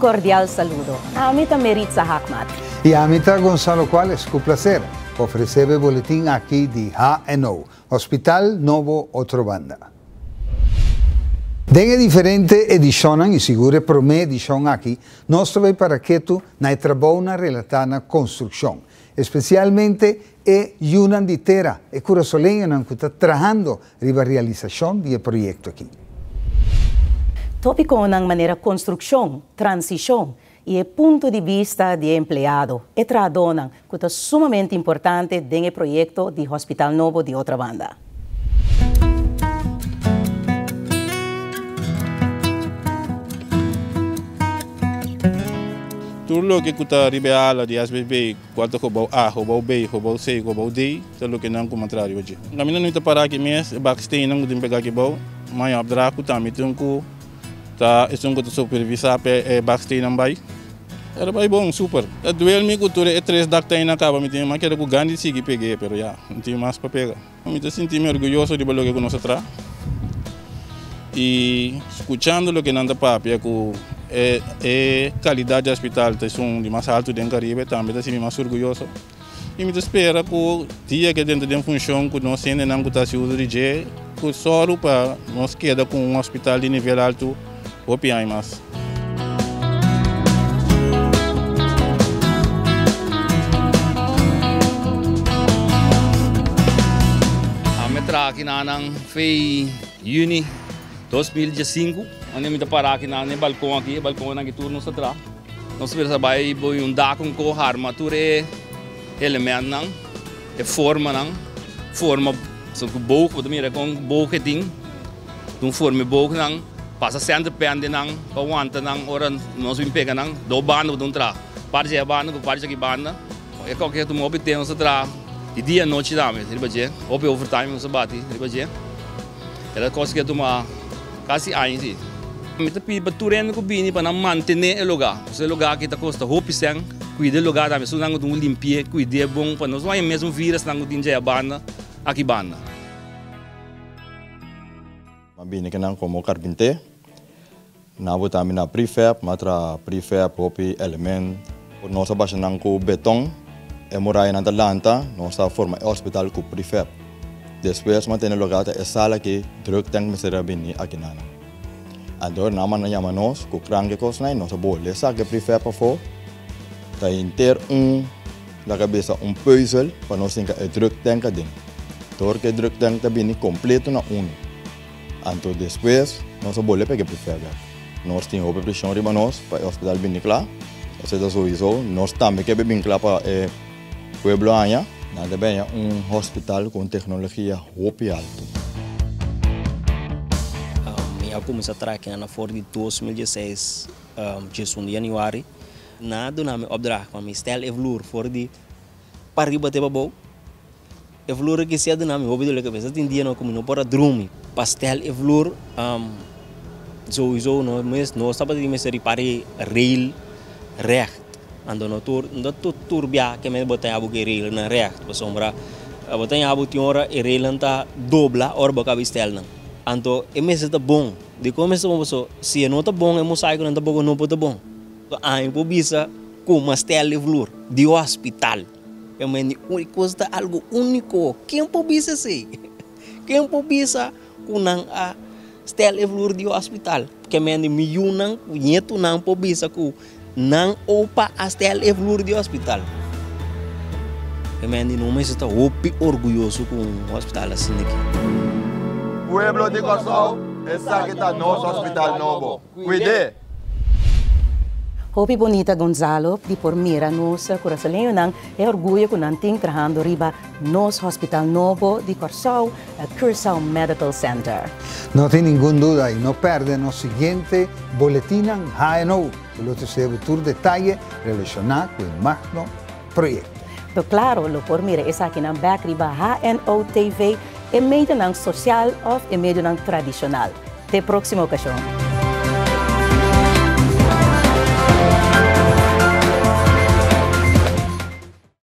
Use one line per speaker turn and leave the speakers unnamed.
kordial saludo. Ami ta Meritza Haakmat.
I ami ta Gonzalo Cuales, ku plaser pa ofresé bo e boletin aki di HNO, Hospital Nobo Otrobanda. Den e diferente edishonnan, i sigur e promé edishon aki, nos ta bai para ketu na e trabounan relatá na konstrukshon, espesialmente e yunan di tera, e kurasoleñonan ku ta trahando riba realisashon di e proyekto aki.
Tópikonan manera konstrukshon, transishon i e punto di bista di e empleado, e trahadónan, ku ta sumamente importante den e proyekto di Hospital Nobo di Otrabanda.
Tur loke ku ta riba e ala di SBB, kual ta gebou A, gebou B, gebou C, gebou D, ta loke nan ku matra riba dje. Kaminda no ta para aki mes, e baksteennan ku tin pega aki bou, maña opdracht ku tambe tin ku Ta esun ku ta supervisá pa e baksteennan bai. Era bai bon, super. Ta duel mi ku tur e tres dakteinnan kaba. Mi tin mas keda ku gan di sigui peg'é, pero ya, no tin mas pa pega. Mi ta sinti mi orguyoso riba loke ku nos a traha. I skuchando loke nan ta papia ku e e kalidat di hospital ta esun di mas altu den Karibe, tambe ta sinti mi mas orguyoso. I mi ta spera ku dia ku e drenta den funshon ku nos hendenan ku ta hasi uso di dje ku sòru pa nos keda ku un hospital di nivel altu hopi aña mas.
Ami a traha kinanan fei yüni 2015, unda mi ta para kinan na e balkon aki, e balkonnan aki tur nos ta traha. Nos mester bai bo un dak un ko harma tur e elementnan, e formanan, forma so ku boog, bo ta mira kon boog e tin, un forma e boognan, pasa center pendenan pa wanta nan ora nos bin pega nan, do banda bo ta un traha, parti dje banda ku parti dje aki banda, e koke tuma hopi tempo nos ta traha di dia anochi tambe riba dje, hopi overtime nos ta bati riba dje, e ta kos ke tuma. Kasi aña si. Mi ta pidi pa tur hende ku bini pa nan mantené e lugá. Pasobra e lugá aki ta kosta hopi sèn. Kuida e lugá tambe. Esun nan ku tin ku limpi'é, kuid'é bon pa nos no haña mesun virusnan ku tin djaya banda aki banda.
M'a bini kinan komo karpinté. Nan a bota mi na prefab, m'a traha prefab hopi element. Nos a basha nan ku beton, e murayanan ta lanta, nos a forma e hospital ku prefab. Despues m'a tene loga ta e sala ki drug tank mester a bini akinan. Anto nan manda yama nos ku kran ke kosnan i nos a bolbe saka e prefab afó. Ta henter un laga bisa un pùzel pa nos hinka e drug tank aden. Dor ku e drug tank ta bini kompleto na unu. Anto despues nos a bolbe pega e prefab. Nos tin hopi presion riba nos pa e hospital bini kla. Esei ta souiso. Nos tambe ke bin kla pa e pueblo haña. Nan ta bini un hospital ku un teknologia hopi altu.
Mi a kuminsá traha akinan for di 2016, 11 di januari. Nan a duna mi opdracht pa mi stel e vloer for di pariba te pabou. E vloer aki si a duna mi hopi dolor kabesa. Tin dianan ku mi no por a drumi. Pastel e vloer souiso no mes nos tabata tin mester ripara e rail recht. Anto no tur no ta tur bia ke men bo ta haña bo ku e railnan recht pasobra bo ta haña bo tin ora e railnan ta dobla ora bo kaba e stelnan. Anto e mester ta bon. Dikon e mester ta bon? Pasobra si e no ta bon e mosaikonan tampoko no por ta bon. Ami por bisa ku mastel e vloer di hospital. E men di un kos ta algo úniko. Ken por bisa esei? Ken por bisa ku nan a stel e vloer di hospital? Ke men di mi yunan ku ñetunan por bisa ku nan opa a stel e vloer di hospital. E men di no mester ta hopi orguyoso ku un hospital asina aki.
Pueblo di Kòrsou, esaki ta nos hospital nobo. Cuid'é!
Hopi bonita Gonzalo di por mira nos Curasoleñonan e orguyo cu nan tin trahando riba nos hospital nobo di Corsou, Curaçao Medical Center.
No tin ningun duda y no perde nos siguiente boletinnan HNO cu lo trece bo tur detaye relaciona cu e magno proyecto.
Pero claro lo por mira esakinan bek riba HNO TV, e medionan social of e medionan tradicional. Te próksimo okashon!